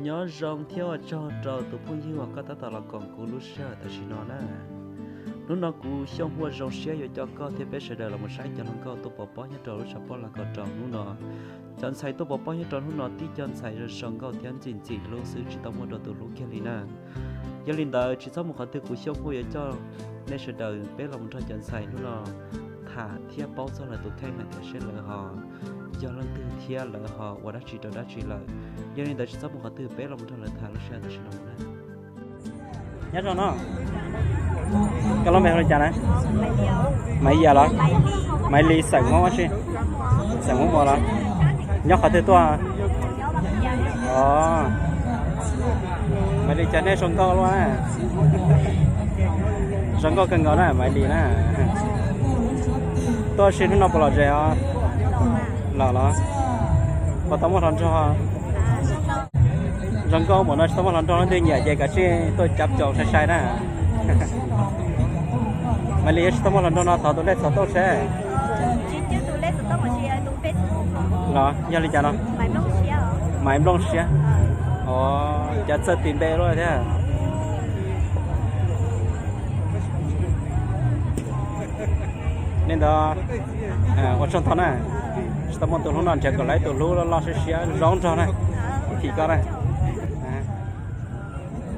Nyob zoo thiab ua tsaug rau tus phooj ywg uas koj tab tom los koom kuv lub sij hawm tam sim no na. Hnub no kuv Xyooj Huaj zoo siab yuav coj koj thiab peb sawv daws los mus saib cov hluas nkauj tuaj pov pob nyob rau lub tshav pob laj kos rau hnub no. Cov ntxhais tuaj pov pob nyob rau hnub no tib co ntxhais zoo zoo nkauj thiab ntxim ntxim hlub xwb, tsis tau muaj rau tus hlub kiag li na. Yog li ntawd tsis txhob mus qhov twg, kuv Xyooj Huaj yuav coj nej sawv daws peb los mus nrog cov ntxhais hnub no tham thiab paub txog lawv tus kheej hais tias seb lawv ho yog leej twg thiab lawv ho ua dab tsi rau dab tsi lawm. Yog li ntawd tsis txhob mus qhov twg, peb los mus nrog lawv tham lub sij hawm tam sim no na. Nyob zoo no, koj lub npe hu li cas na? Maiv Yias los? Maiv Lis, xeem Hmoob dab tsi? Xeem Hmoob Muas los? Nyob qhov twg tuaj? Os, Maiv Lis, cas nej zoo nkauj luaj na. Zoo nkauj kawg nkaus na Maiv Lis na. Tuaj ua si hnub no puas lom zem os? Los los. Puas tau muaj hluas nraug? Zoo nkauj npaum no tsis tau muaj hluas nraug leej twg nyiam ces kav tsij tuaj cav caum sai sai na. Maiv Lis, yog tsis tau muaj hluas nraug no thov tus lej xov tooj seb. Los yog li cas no? Maiv Nplooj Siab. Os, cas txawj tis npe luaj thiab. Li ntawd, ua tsaug ntau na. Tsis tau muaj tus hlub no nrhiav kom lawv tus hlub loj loj siab siab zoo nraug na. Ib chim koj na.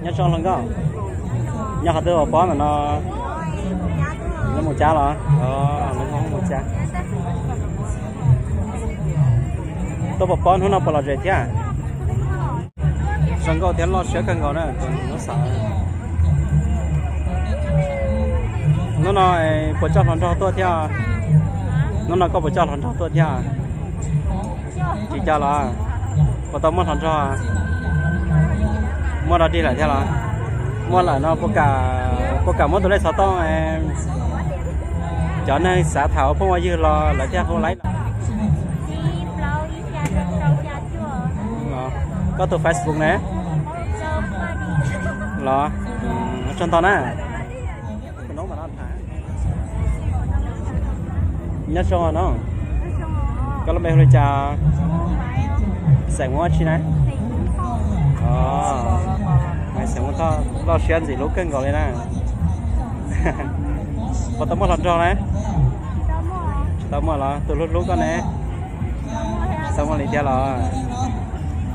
Nyob zoo hluas nkauj, nyob qhov twg pov pob ntawm no? Lub Moos Cab los? Lub Moos Cab. Tuaj pov pob hnub no puas lom zem thiab? Zoo nkauj thiab loj siab kawg nkaus na tus hnub xaum. Hnub no puas coj hluas nraug tuaj thiab? Hnub no koj puas coj hluas nraug tuaj thiab? Tsis coj los? Puas tau muaj hluas nraug? Muaj dog dig lawm thiab los? Muaj lawm no puas kam muab tus lej xov tooj, cov neeg xav tham ua phooj ua ywg los lawv thiaj hu laib los? Koj tus Facebook ne? Los, tsaug ntau na. Nyob zoo no, koj lub npe hu li cas? Xeem Hmoob dab tsi na? Maiv Xeem Hmoob Thoj, loj siab ntxim hlub kawg nkaus li na. Puas tau muaj hluas nraug na? Tsis tau muaj los? Tus hlub hlub koj ne? Tsis tau muaj li thiab los?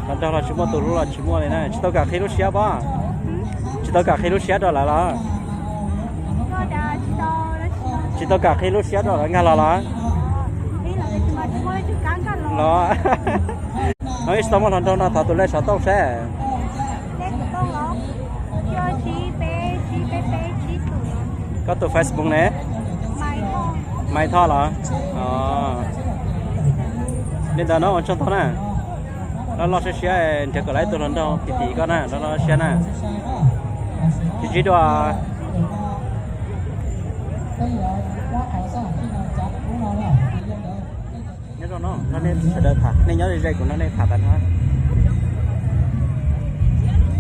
Hluas nraug los tsis muaj, tus hlub los tsis muaj li na. Tsis tau kam qhib lub siab pob? Tsis tau kam qhib lub siab rau lawv los? Tsis tau kam qhib lub siab rau lawv nkag los los? Los, no ib tsis tau muaj hluas nraug no thov tus lej xov tooj seb. Koj tus Facebook ne? Maiv Thoj los? Li ntawd no ua tsaug ntau na. Loj loj siab siab nrhiav kom lawv ib tug hluas nraug tim tim koj na, loj loj siab na. Tsis ntsib dua. Nyob zoo no, nrog nej sawv daws tham, nej nyob ze ze kuv nrog nej tham tas no.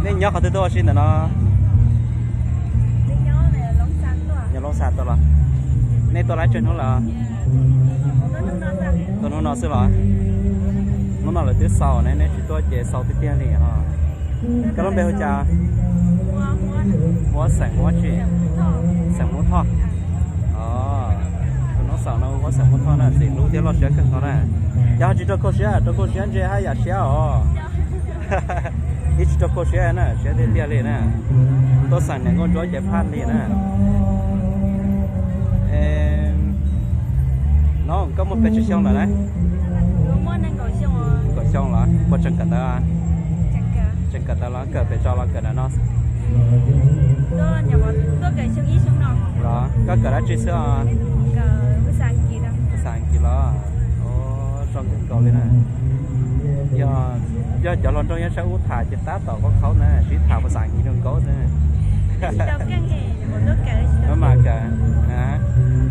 Nej nyob qhov twg tuaj ua si ntawm no? Nyob Loob Xas tuaj los? Nej tuaj laib tsawg hnub lawm? Tuaj hnub no xwb los? Hnub no lawv twb xaus ne, nej tsis tuaj ces xaus tiag tiag li os. Koj lub npe hu cas? Huab, xeem Huab tsi? Xeem Hmoob Thoj. Tus noob xaus no Huab xeem Hmoob Thoj na, ntxim hlub thiab loj siab kawg nkaus na. Yog tsis rau koj siab, rau koj siab ntse haj yam siab os. Ib tsis rau koj siab na, siab tiag tiag li na. Tuaj xeem niam nkauj ntsuab ces phaj li na. No koj muaj pes tsawg xyoo lawm na? Kaum xyoo los? Puas tseem kawm ntawv? Tseem kawm ntawv los? Kawm pem tso los kawm ntawm no? Los koj kawm dab tsi xwb os? Xav Askiv los? Zoo kawg nkaus li na. Yog cov hluas nraug nyob sab ub tham ces tab tom khaub khaub na, sib tham Xas Askiv zoo nkauj na. Maj mam kawm.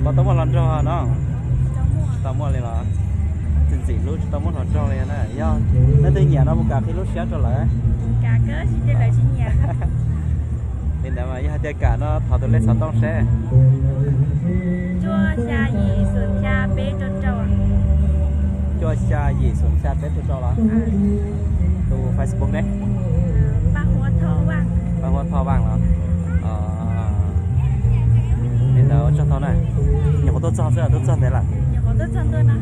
Puas tau muaj hluas nraug no? Tsis tau muaj li los? Txim ntxim hlub tsis tau muaj hluas nraug li na. Yog leej twg nyiam no puas kam qhib lub siab rau lawv? Li ntawd mas yog hais tias kam no thov tus lej xov tooj seb. Cuaj xya yim xoom xya peb rau rau los? Tus Facebook ne? Thoj Vaj los? Li ntawd ua tsaug ntau na. Nyuam qhuav tuaj txog xwb, tuaj txog ntev lawm.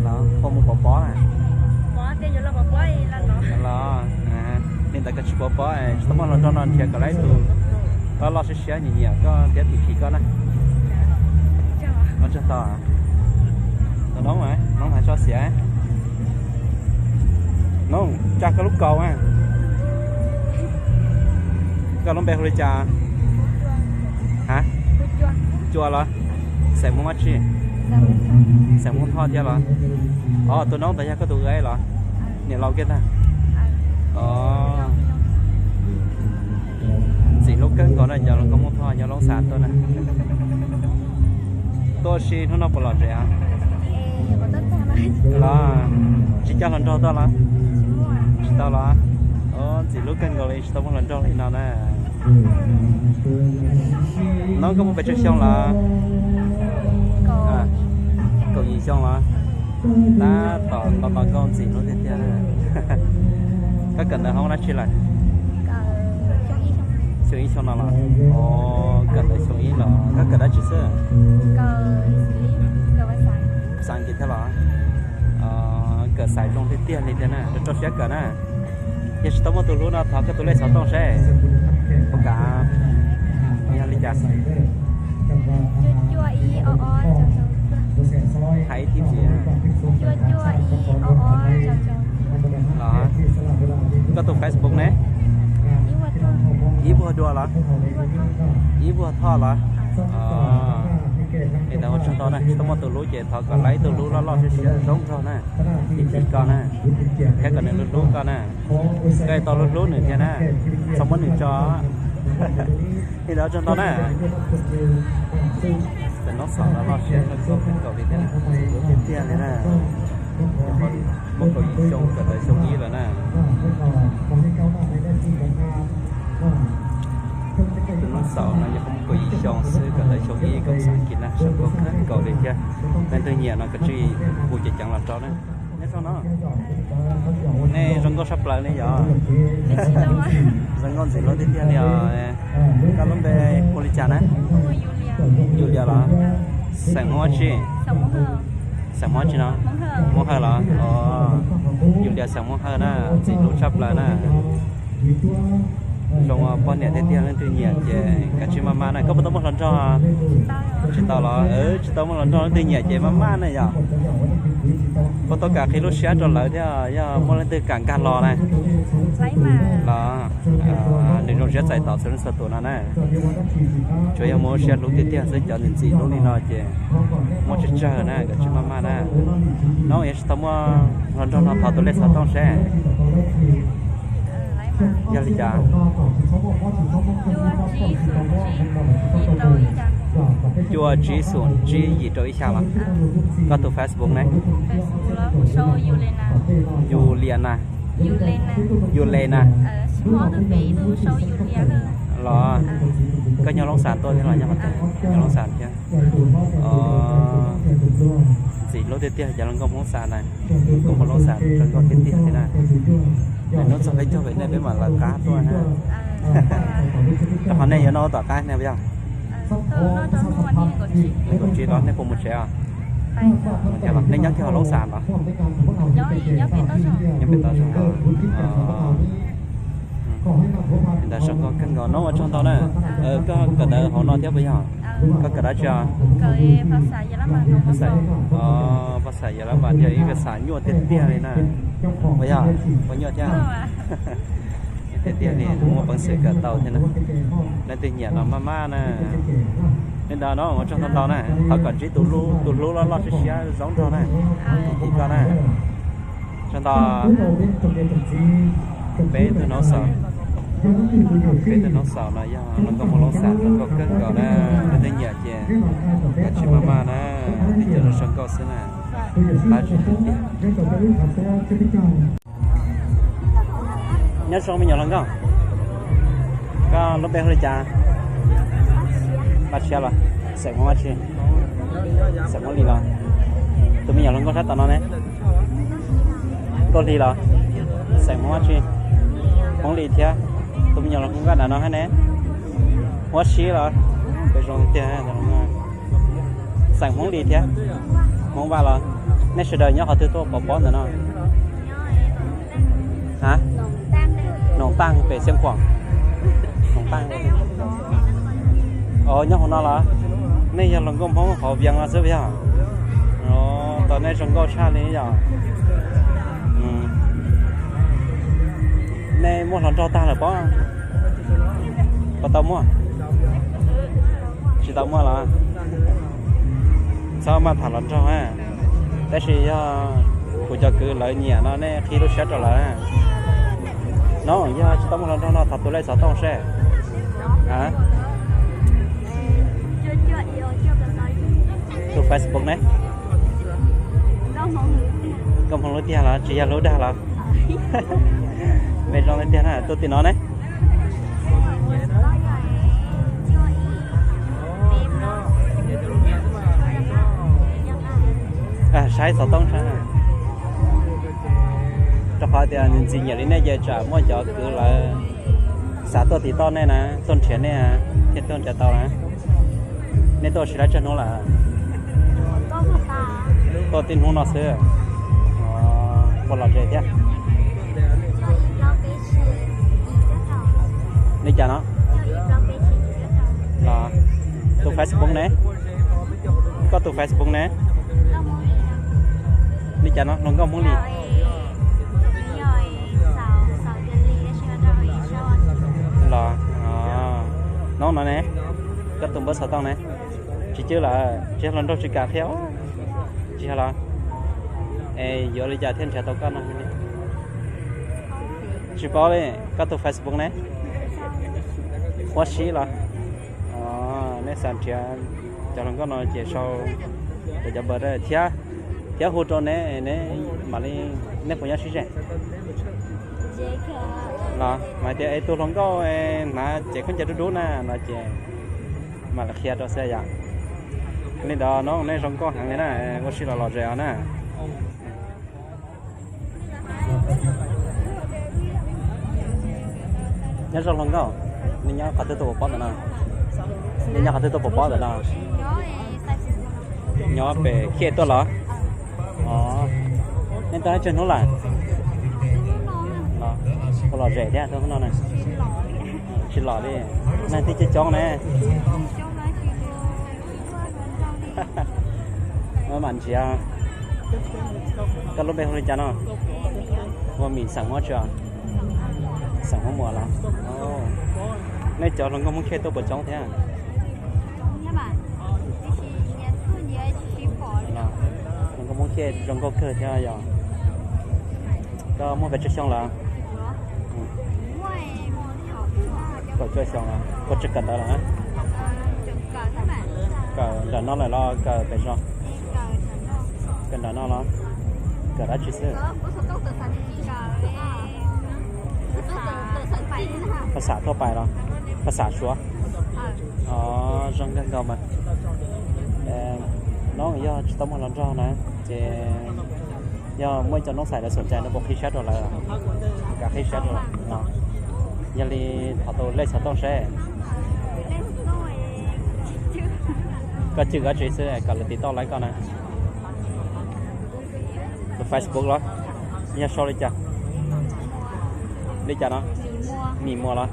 Los puas mus pov pob na? Los, li ntawd koj tsis pov pob, tsis tau muaj hluas nraug no nrhiav kom lawv ib tug loj loj siab siab nyiam nyiam koj thiab thim thim koj na. Ua tsaug ntau. Tus noob, noob hais tso xiav. Noob, tsa koj lub kaus na. Koj lub npe hu li cas? Ha? Cua los? Xeem Hmoob dab tsi? Xeem Hmoob Thoj thiab los? Os, tus noob ntawd yog koj tus ua los? Niam laus kiag ntag. Os, ntxim hlub kawg nkaus na cov hluas nkauj Hmoob Thoj nyob Loob Xas tuaj na. Tuaj ua si hnub no puas lom zem? Los tsis coj hluas nraug tuaj los? Tsis tau los? Os, ntxim hlub kawg nkaus li tsis tau muaj hluas nraug li no na. Noob, koj muaj pes tsawg xyoo los? Kaum yim xyoo los? Tab tom nto nto nkauj ntxim hlub tiag tiag na. Koj kawm ntawv hoob dab tsi lawm? Xyoo ib xyoo no los? Os, kawm ntawv xyoo ib los. Koj kawm dab tsi xwb? Xav Nkis thiab los? Kawm xaiv zoo tiag tiag li thiab na, rau rau siab kawm na. Yog tsis tau muaj tus hlub no thov koj tus lej xov tooj seb puas kam. Yog li cas? Hais ib tib si. Los, koj tus Facebook ne? Ib Vuag Dua los? Ib Vuag Thoj los? Li ntawd ua tsaug ntau na, tsis tau muaj tus hlub ces thov kom lawv ib tug hlub loj loj siab siab zoo nraug na, thim thim koj na, thiab kom nws hlub hlub koj na. Koj tau hlub hlub nws thiab na, txhob muab nws tso. Li ntawd ua tsaug ntau na. Tus noob xaus no loj siab kawg nkaus li thiab, ntxim hlub tiag tiag li na. Muaj kaum yim xyoo, kawm ntawv xyoo ib lawm na. Tus noob xaus no yog muaj kaum yim xyoo xwb, kawm ntawv xyoo ib, kawm xav Nkis na, zoo nkauj kawg nkaus li thiab. Leej twg nyiam no kav tsij hu ceev ceev los rau na. Nyob zoo no, nej zoo nkauj tshaj plaws li yog? Zoo nkauj ntxim hlub tiag tiag li os. Koj lub npe hu li cas na? Yus Lias los? Xeem Hmoob dab tsi? Xeem Hmoob dab tsi no? Hmoob Hawj los? Yus Lias xeem Hmoob Hawj na, ntxim hlub tshaj plaws na. Zoo poj niam tiag tiag, leej twg nyiam ces kav tsij maj maj na. Koj puas tau muaj hluas nraug? Tsis tau los? Tsis tau muaj hluas nraug, leej twg nyiam ces maj maj na yom. Puas tau kam qhia lub siab rau lawv thiab, yog muaj leej twg kam nkag los na? Los, nws zoo siab txais tos txhua leej txhua tus no na. Tsuas yog muaj siab hlub tiag tiag xwb, cov ntxim hlub li no ces muaj tsawg tsawg na, kav tsij maj maj na. No yog tsis tau muaj hluas nraug no thov tus lej xov tooj seb. Yog li cas? Cuaj tsib xoom tsib yim rau ib xya los? Koj tus Facebook ne? Yus Lias na. Yus Lias na. Los, koj nyob Loob Xas tuaj thiab los nyob qhov twg? Nyob Loob Xas thiab. Ntxim hlub tiag tiag cov hluas nkauj Hmoob Xas na. Nkauj Hmoob Loob Xas zoo nkauj tiag tiag li na. Hnub txog peb caug pem nej peb mam lawv qab tuaj na. Rau qhov nej yuav noj tom qab ne puas yog? Nees nkaum tsib los nej puas mus tsev os? Nej nyob kiag hauv Loob Xas los? Nyob pem Toj Zoov. Li ntawd zoo nkauj kawg nkaus, noob ua tsaug ntau na. Koj kawm ntawv hauv no thiab puas yog? Koj kawm dab tsi os? Phas xas Yas Lab Npas thiab ib phas xas nyuaj tiag tiag li na. Puas yog? Puas nyuaj thiab? Tiag tiag li, muaj peev xwm kawm tau thiab na. Leej twg nyiam no maj maj na. Li ntawd no ua tsaug ntau ntau na, thov kom ntsib tus hlub loj loj siab siab zoo nraug na, thim thim koj na. Tsaug ntau. Peb tug noob xaus, peb tug noob xaus no yog hluas nkauj Hmoob Loob Xas zoo nkauj kawg nkaus na. Leej twg nyiam ces kav tsij maj maj na, tib co zoo nkauj xwb na. Qab zib tiag tiag. Nyob zoo me nyuam hluas nkauj, koj lub npe hu li cas? Paj Tshiab los? Xeem Hmoob dab tsi? Xeem Hmoob Lis los? Tus me nyuam hluas nkauj sab tom no ne? Nkauj Hli los? Xeem Hmoob dab tsi? Hmoob Lis thiab. Tus me nyuam hluas nkauj nram no hab ne? Huab Sib los? Peb zoo tiag. Xeem Hmoob li thiab? Hmoob Vaj los? Nej sawv daws nyob qhov twg tuaj pov pob ntawm no? Ha? Noom Taaj pem Xeev Khuam. Noom Taaj. Os, nyob hauv no los? Nej yog hluas nkauj Hmoob hauv Vias no xwb puas yog? Os, tos nej zoo nkauj tshaj li yom. Nej muaj hluas nraug tag lawm pob? Puas tau muaj? Tsis tau muaj los? Txhob maj tham hluas nraug na. Tab sis yog kuv cov kwv lawv nyiam no nej qhib lub siab rau lawv. No yog tsis tau muaj hluas nraug no thov tus lej xov tooj seb. Tus Facebook ne? Nkauj Hmoob lub tiag los tsis yog lub dag los? Npe zoo li tiag na, tus tim no ne? Saib xov tooj tso. Rau qhov tias nws ntxim nyiam li nej ces tsam muaj cov kwv lawv xav tuaj tiv toj nej na, tuaj nrhiav nej thiaj tuaj nrhiav tau na. Nej tuaj ua si lab tsawg hnub lawm? Tuaj tib hnub no xwb. Ua los ze thiab. Li cas no? Los, tus Facebook ne? Koj tus Facebook ne? Li cas no, hluas nkauj Hmoob li? Los, no no ne, koj tus npawb xov tooj ne? Tsis cwb lawm, tsis yog hluas nraug tsis kam qhia. Tsis yog los? Es yuav li cas thiaj nrhiav tau koj no? Tsis paub li, koj tus Facebook ne? Huab Sib los? Nej xav nrhiav cov hluas nkauj no ces sau kuv cov npawb thiab, thiab hu rau neb, neb mam li, nej puas nyob sib ze? Los mas tias es tus hluas nkauj hnav cev khaub ncaws dub dub na no ces mam li qhia rau xwb yom. Li ntawd no nej zoo nkauj heev li na, ua si los lom zem os na. Nyob zoo hluas nkauj, nej nyob qhov twg tuaj pov pob ntawm no? Nej nyob qhov twg tuaj pov pob ntawm no? Nyob pem Khiaj tuaj los? Nej tuaj nyob tsawg hnub lawm? Ua los zem thiab tuaj hnub no na. Tsis los li. Neeg twb coob coob ne. Mam nrhiav. Koj lub npe hu li cas no? Ua Mim, xeem Hmoob tsi? Xeem Hmoob Muas los? Nej cov hluas nkauj Hmoob Khiaj tuaj puas coob thiab? Hluas nkauj Hmoob Khiaj zoo nkauj kawg thiab yog. Koj muaj kaum tsawg xyoo lawm? Kaum cuaj xyoo los? Puas tseem kawm ntawv lawm? Kawm nram no lawm los kawm pem zos? Kawm nram no los? Kawm dab tsi xwb? Phas xas thuaj pais los? Phas xas suav? Zoo kawg nkaus mas. Noob yog tsis tau muaj hluas nraug na, ces yog muaj ib co noob xais lawv xom cai no puas qhib siab rau lawv? Kam qhib siab rau lawv no. Yog li thov tus lej xov tooj seb. Koj cwj koj tsev xwb kom lawv tiv toj lawv koj na. Tus Facebook los? Yog sau li cas? Li cas no? Mim Muas los?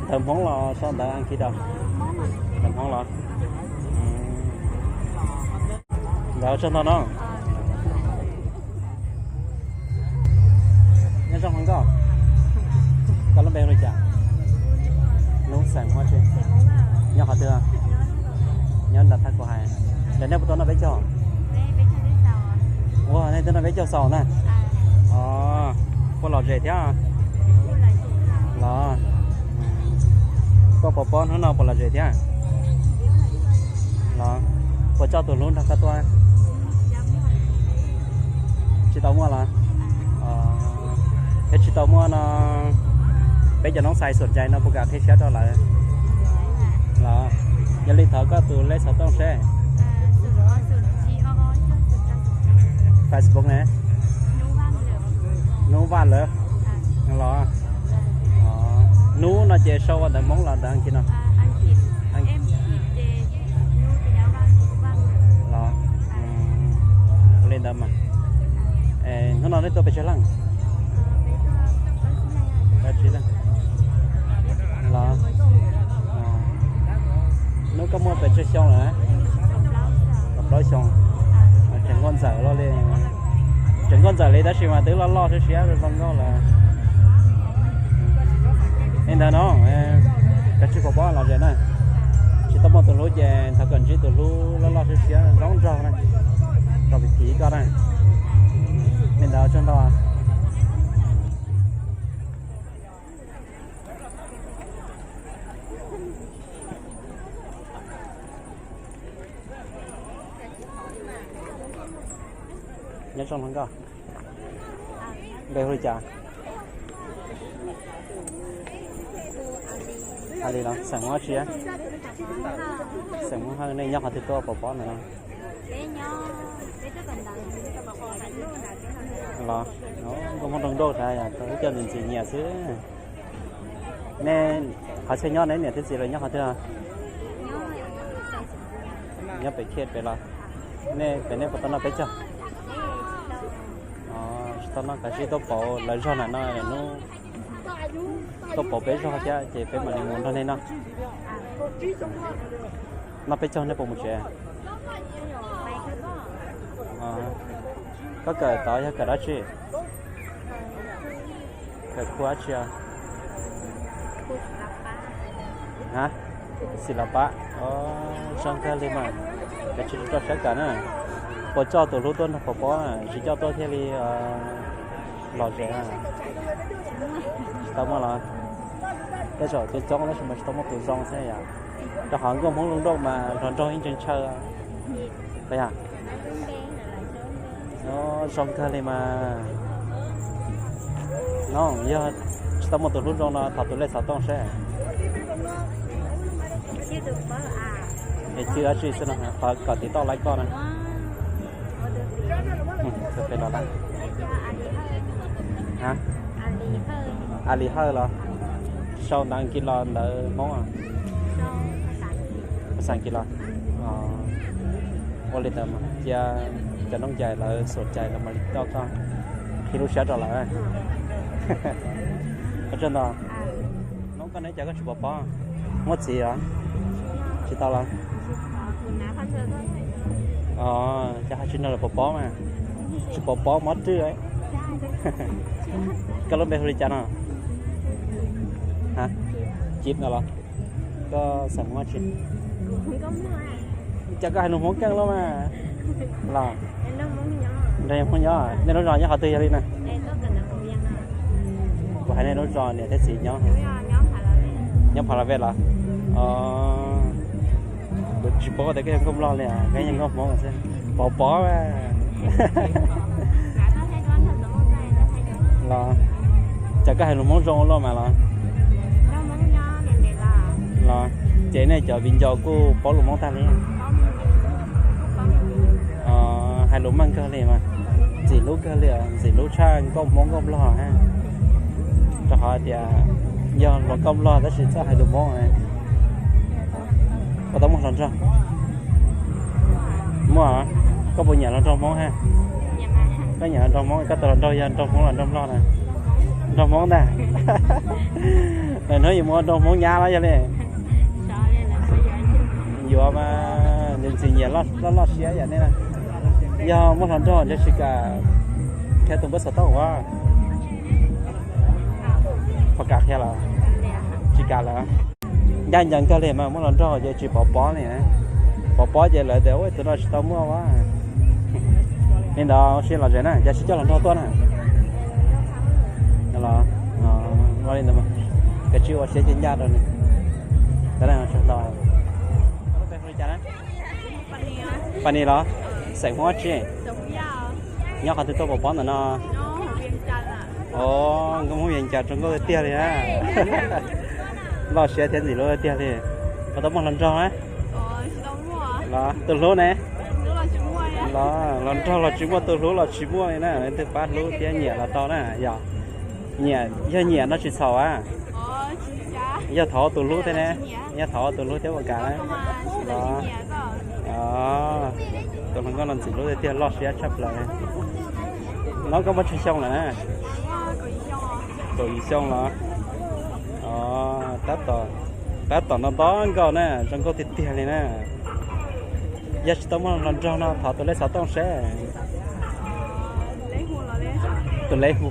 Ntawv Hmoob los sau ntawv Askiv los? Ntawv Hmoob los? Ntawv tsaug ntau no. Nyob zoo hluas nkauj, koj lub npe hu li cas? Nub, xeem Hmoob tsi? Nyob qhov twg? Nyob nram Thaj Kuv Hais. Ces nej puas tuaj noj peb caug? Ua, nej tuaj noj peb caug xaus na. Puas lom zem thiab los? Koj pov pob hnub no puas lom zem thiab los? Puas coj tus hlub nrog koj tuaj? Tsis tau muaj los? Yog tsis tau muaj no, peb cov noob xais xom cai no puas kam qhib siab rau lawv los? Yog li thov koj tus lej xov tooj seb. Facebook ne? Nub Vaj Lawv los? Nub no ces sau ua ntawv Hmoob los ntawv Askiv no? Ntawd mas, hnub no nej tuaj pes tsawg leej? Peb tsib leej los? Hnub koj muaj pes tsawg xyoo lawm? Kaum plaub xyoo. Tseem nkauj ntxawm loj li, tseem nkauj ntxawm li tab sis mas twb loj loj siab siab zoo nkauj lawm. Li ntawd no, koj tsis pom pob los ze na, tsis tau muaj tus hlub ces thov kom ntsib tus hlub loj loj siab siab zoo nraug na, kom phim phim koj na. Li ntawd tsaug ntau. Nyob zoo hluas nkauj, npe hu li cas? Ali los xeem Hmoob tsi? Xeem Hmoob Hawj. Nej nyob qhov twg tuaj pom pob ntawm no? Los nkauj Hmoob nroo nrauj tas yog tau ib co ntxim ntxim nyiam xwb. Nej qhov txhia nyob nej niam thiab txiv lawv nyob qhov twg? Nyob pem Khiaj pem los? Nej pem nej puas tau noj peb caug? Tsis tau noj, kav tsij tuaj pauv lawv zog na no, lawv hnub tuaj pauv peb zog thiab ces peb mam li mus nrog nej noj. Noj peb caug nej puas mus tsev? Koj kawm tod yog kawm dab tsi? Kawm khu dab tsi? A, xis los pab. Zoo kawg li mas, kav tsij rau siab kawm na. Puas coj tus hlub tuaj nrog pom pob, tsis coj tuaj thiaj li lom zem? Tsis tau muaj los? Tej zaum coob coob tab sis mas tsis tau muaj tus zoo xwb yom. Rau qhov nkauj Hmoob zoo nraug mas hluas nraug ib ntsees ntshaw. Zoo kawg li mas. No yog tsis tau muaj tus hlub zoo no thov tus lej xov tooj seb. Es cwj dab tsi xwb no, thov kom tiv tauj laib koj na. A Lis Hawj los? Sau ntawv Askiv los ntawv Hmoob? Xas Askiv los? Ua li ntawd mas cia cov nooj cais lawv xum cais lawv mam li coj koj, qhib lub siab rau lawv. Ua tsaug ntau. Hmoob koj ne, cas koj tsis pom pob? Muaj txiv los? Tsis tau los? Ces ho tsis nrog lawv pom pob mas. Tsis pom pob mob rwj. Koj lub npe hu li cas no? Cib no los? Koj xeem Hmoob tsi? Cas koj hais lus Hmoob keej loj mas. Los? Nrog Hmoob nyob. Nej lub zos nyob qhov twg yog li na? Kuv hais nej lub zos niam thiab txiv nyob. Nyob Pha La Vej los? Kuv tsis paub tias koj yog nkauj Nplog li, koj yog nkauj Hmoob xwb. Pov Pov los? Cas koj hais lus Hmoob zoo ua luaj mas los? Los, ces nej cov viv ncaus kuj paub lus Hmoob tag li. Hais lus meej kawg li mas. Ntxim hlub kawg li, ntxim hlub tshaj nkauj Hmoob nkauj Nplog. Rau qhov tias yog hluas nkauj Nplog tab sis txawj hais lus Hmoob. Koj tau muaj hluas nraug? Muaj. Koj puas nyiam hluas nraug Hmoob ha? Koj nyiam hluas nraug Hmoob, koj tus hluas nraug yog nraug Hmoob los nraug Nplog na? Nraug Hmoob ntag. Lwm hnub yuav mus ua nraug Hmoob nyab los yog li. Yuav mas, ntxim nyiam loj loj siab yam nej na. Yog muaj hluas nraug ntshe tsis kam qhia tus npawb xov tooj ua. Puas kam qhia los? Tsis kam lawm. Ncaj ncees kawg li mas, muaj hluas nraug ces tsis pov pob li. Pov pob ces lawv tias ua tus no tsis tau muaj ua. Li ntawd ua si lom zem na, cas tsis coj hluas nraug tuaj na. Ua li ntawd, kav tsij ua siab ncaj ncaj rau nws. Pas Nis los? Xeem Hmoob tsi? Nyob qhov twg tuaj pov pob ntawm no? Os, nkauj Hmoob Vias Cas zoo nkauj tiag tiag li na. Loj siab thiab ntxim hlub tiag li. Puas tau muaj hluas nraug na? Los tus hlub ne? Los hluas nraug los tsis muaj, tus hlub los tsis muaj li na, leej twg pab hlub thiab nyiam los tau na yom. Nyiam, yog nyiam no tsis txhaum a. Yog thov ua tus hlub thiab ne, yog thov ua tus hlub thiab puas kam na? Los, Tus hluas nkauj no ntxim hlub tiag tiag, loj siab tshaj plaws. No koj muaj tsawg xyoo lawm na? Kaum yim xyoo los? Tab tom nto nto nkauj na, zoo nkauj tiag tiag li na. Yog tsis tau muaj hluas nraug no thov tus lej xov tooj seb. Tus lej hu.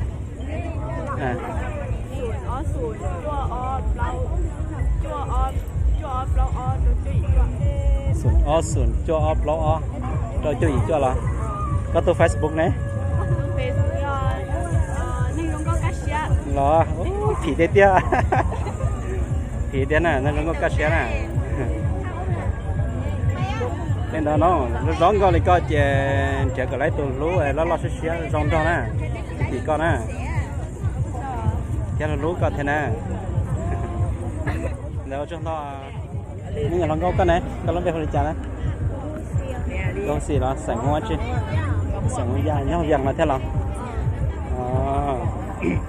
Xoom ob xoom cuaj ob plaub ob rau cuaj yim cuaj los? Koj tus Facebook ne? Los phim tiag tiag. Phim tiag na, neeg zoo nkauj kaj siab na. Tej ntawd no, zoo nkauj li koj ces nrhiav kom lawv tus hlub loj loj siab siab zoo nraug na, tim koj na, thiab hlub koj thiab na. Ntawd ua tsaug ntau. Me nyuam hluas nkauj koj ne, koj lub npe hu li cas na? Koj hu Xis los? Xeem Hmoob tsi? Xeem Hmoob Yaj, nyob Vias no thiab los?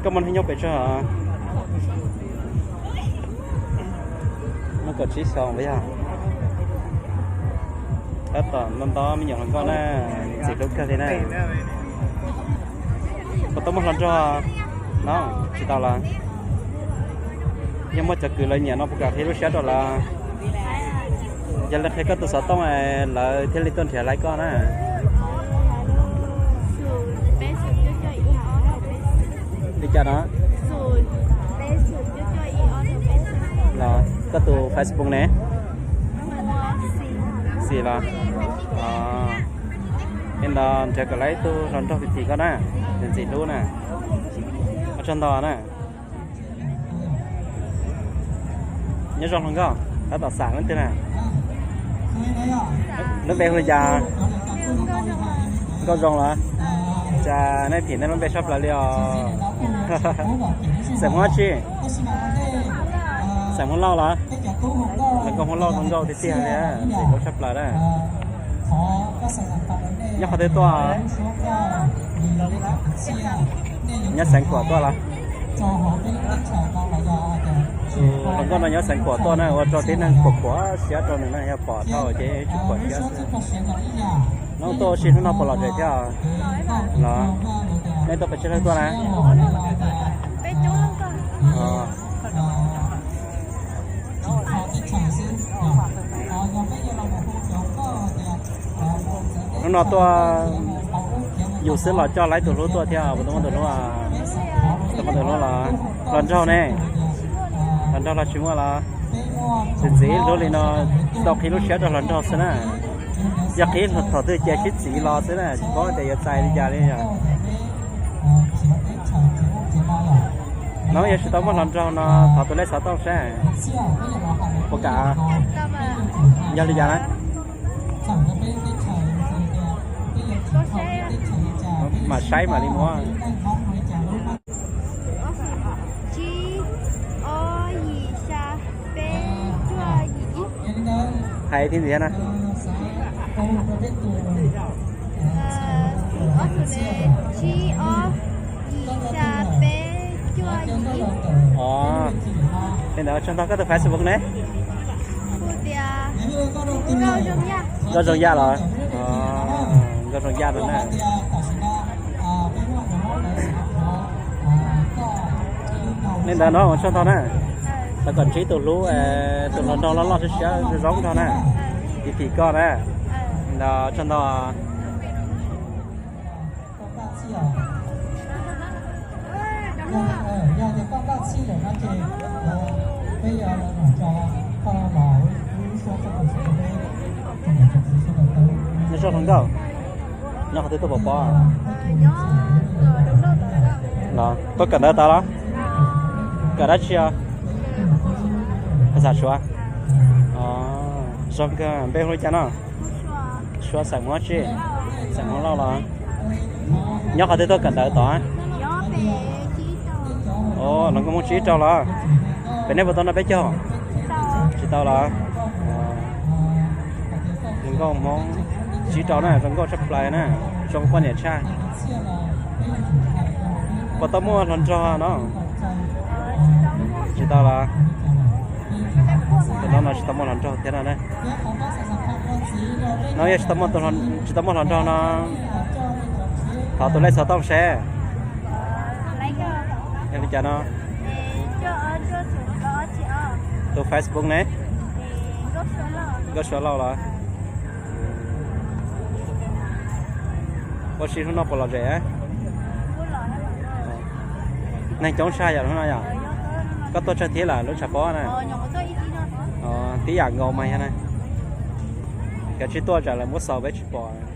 Koj muaj hnub nyoog pes tsawg? Muaj kaum tsib xyoo los yog? Tab tom nto nto me nyuam hluas nkauj na, ntxim hlub kawg li na. Puas tau muaj hluas nraug no? Tsis tau los? Yog muaj cov kwv lawv nyiam no puas kam qhib lub siab rau lawv? Yog lawv qhia koj tus xov tooj lawv thiaj li tuaj nrhiav laiv koj na. Li cas no? Los koj tus Facebook ne? Xis los? Li ntawd nrhiav kom lawv ib tug hluas nraug tim tim koj na, nws ntxim hlub na. Ua tsaug ntau na. Nyob zoo hluas nkauj, tab tom xam leej twg na? Lub npe hu li cas? Nkauj Zoo los? Cas nej phim nej lub npe tshaj plaws li os. Xeem Hmoob tsi? Xeem Hmoob Lauj los? Los nkauj Hmoob Lauj zoo nkauj tiag tiag li, ntxim hlub tshaj plaws na. Nyob qhov twg tuaj? Nyob Xeev Khuam tuaj los? Hluas nkauj no nyob Xeev Khuam tuaj na, ua rau tib neeg khuam khuam siab rau nws na, yog pom dhau ces tsis khuam siab. No tuaj ua si hnub no puas lom zem thiab los? Nej tuaj pes tsawg leej tuaj na? Hnub no tuaj yus xwb los coj lawv tus hlub tuaj thiab, puas tau muaj tus hlub? Tau muaj tus hlub los? Hluas nraug ne? Hluas nraug los tsis muaj los? Ntxim ntxim hlub li no, tau qhib lub siab rau hluas nraug xwb na. Yog qhib thaum twg ces sib txwv los xwb na, tsis paub tias yuav txais li cas li os. No yog tsis tau muaj hluas nraug no thov tus lej xov tooj seb puas kam. Yog li cas na? Mam saib mam li muab. Tsib, ob, yim, xya, peb, cuaj, yim, ib. Hais thiab ntxiv na. Ob, tsib, ob, yim, xya, peb, cuaj, yim, ib. Os, li ntawd tsaug ntau. Koj tus Facebook ne? Hu tias Nkauj Zoo Yaj. Nkauj Zoo Yaj los? Nkauj Zoo Yaj no na. Li ntawd no ua tsaug ntau na. Tau kom ntsib tus hlub, tus hluas nraug loj loj siab siab zoo nraug na. Tim tim koj na. Ntawd tsaug ntau. Nyob zoo hluas nkauj, nyob qhov twg tuaj pov pob? Los tuaj kawm ntawv tas los? Kawm dab tsi os? Phas xas Suav. Zoo kawg. Npe hu li cas no? Suav xeem Hmoob tsi? Xeem Hmoob Lauj los? Nyob qhov twg tuaj kawm ntawv tod? Hluas nkauj Hmoob tsib rau los? Pem nej puas tau noj peb caug? Tsis tau los? Hluas nkauj Hmoob tsib rau na, zoo nkauj tshaj plaws na, zoo poj niam tshaj. Puas tau muaj hluas nraug no? Tsis tau los? Tam no no tsis tau muaj hluas nraug thiab no na. No yog tsis tau muaj hluas nraug no, thov tus lej xov tooj seb. Yog li cas no? Tus Facebook ne? Nkauj Suav Lauj los? Ua si hnub no puas lom zem? Neeg coob tshaj yom hnub no yom? Koj tuaj tsawg thiab lawm lub tshav pob na? Tib yam nkaus mas yog na. Kav tsij tuaj tsam lawv muab xaus peb tsis pom.